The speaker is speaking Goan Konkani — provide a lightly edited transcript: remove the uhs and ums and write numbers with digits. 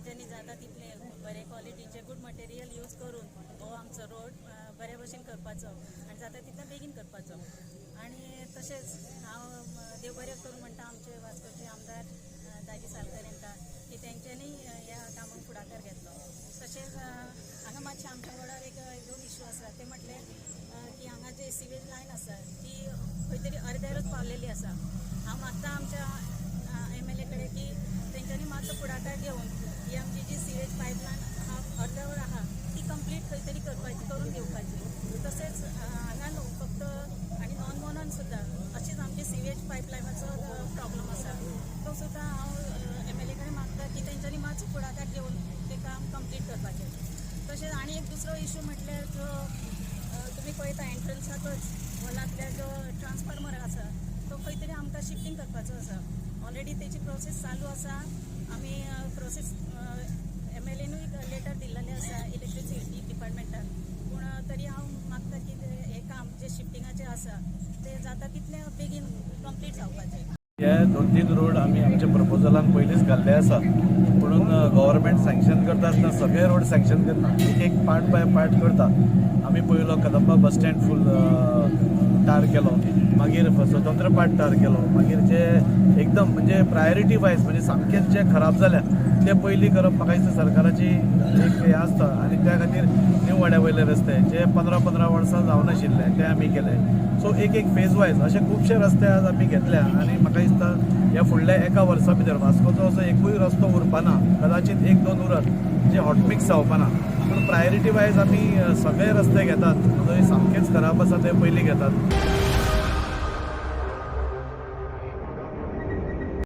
तेंच्यांनी जाता तितले बरे क्वॉलिटीचे गुड मटेरियल यूज करून हो आमचो रोड बरे भशेन करपाचो आनी जाता तितले बेगीन करपाचो. आनी तशेंच हांव देव बरें करूं म्हणटा आमचे वास्कोचे आमदार दाजी सालकर हांकां की तेंच्यांनी ह्या कामाक फुडाकार घेतलो. तशेंच हांगा मातशें आमच्या वडार एक दोन इशू आसा. ते म्हटल्यार की हांगा जे सिवेज लायन आसा ती खंय तरी अर्द्यारच पावलेली आसा. हांव मागता आमच्या एमएलए कडेन की तेंच्यांनी मातसो फुडाकार घेवन ही आमची जी सिवेज पायपलायन आहा, अर्द्यावर आहा, ती कंप्लीट खंय तरी करपाची, करून घेवपाची. तशेंच हांगा न्हू फक्त, आनी नॉन मोनान सुद्दां अशीच आमची सिवेज पायपलायनाचो प्रॉब्लम आसा. तो सुद्दां हांव एमएलए कडेन मागता की तेंच्यांनी मातसो फुडाकार घेवन तें काम कंप्लीट करपाचें. तशेंच आनी एक दुसरो इशू म्हटल्यार जो तुमी पळयता, एंट्रन्साकच हॉलांतल्या जो ट्रान्सफॉर्मर आसा तो खंय तरी आमकां शिफ्टींग करपाचो आसा. ऑलरेडी तेची प्रोसेस चालू आसा. आमी प्रोसेस एमएलएनूय लेटर दिल्लेलें आसा इलेक्ट्रिसिटी डिपार्टमेंटाक, पूण तरी हांव मागता की ते हें काम जें शिफ्टिंगाचें आसा तें जाता तितलें बेगीन कंप्लीट जावपाचें. हे दोन तीन रोड आमी आमच्या प्रपोजलान पयलींच घाल्ले आसा, पुणून गव्हर्मेंट सँक्शन करता आसतना सगळे रोड सँक्शन करना, एक एक पार्ट बाय पार्ट करता. आमी पयलो कदंबा बस स्टँड फूल टार केलो, मागीर स्वतंत्र पार्ट टार केलो, मागीर जे एकदम म्हणजे प्रायोरिटी वायज, म्हणजे सामकेच जे खराब जाल्या ते पयलीं करप म्हाका दिसता सरकाराची एक हें आसता. आनी त्या खातीर न्यू वाड्या वयले रस्ते जे 15 15 वर्सां जावनाशिल्ले ते आमी केले. सो एक एक फेज वायज अशे खुबशे रस्ते आज आमी घेतल्या आनी म्हाका दिसता ह्या फुडल्या एका वर्सा भितर वास्कोचो असो एकूय रस्तो उरपाना. कदाचित एक दोन उरत जे हॉटमिक्स जावपाना, पूण प्रायोरिटी वायज आमी सगळे रस्ते घेतात. जंय सामकेच खराब आसा ते पयलीं घेतात.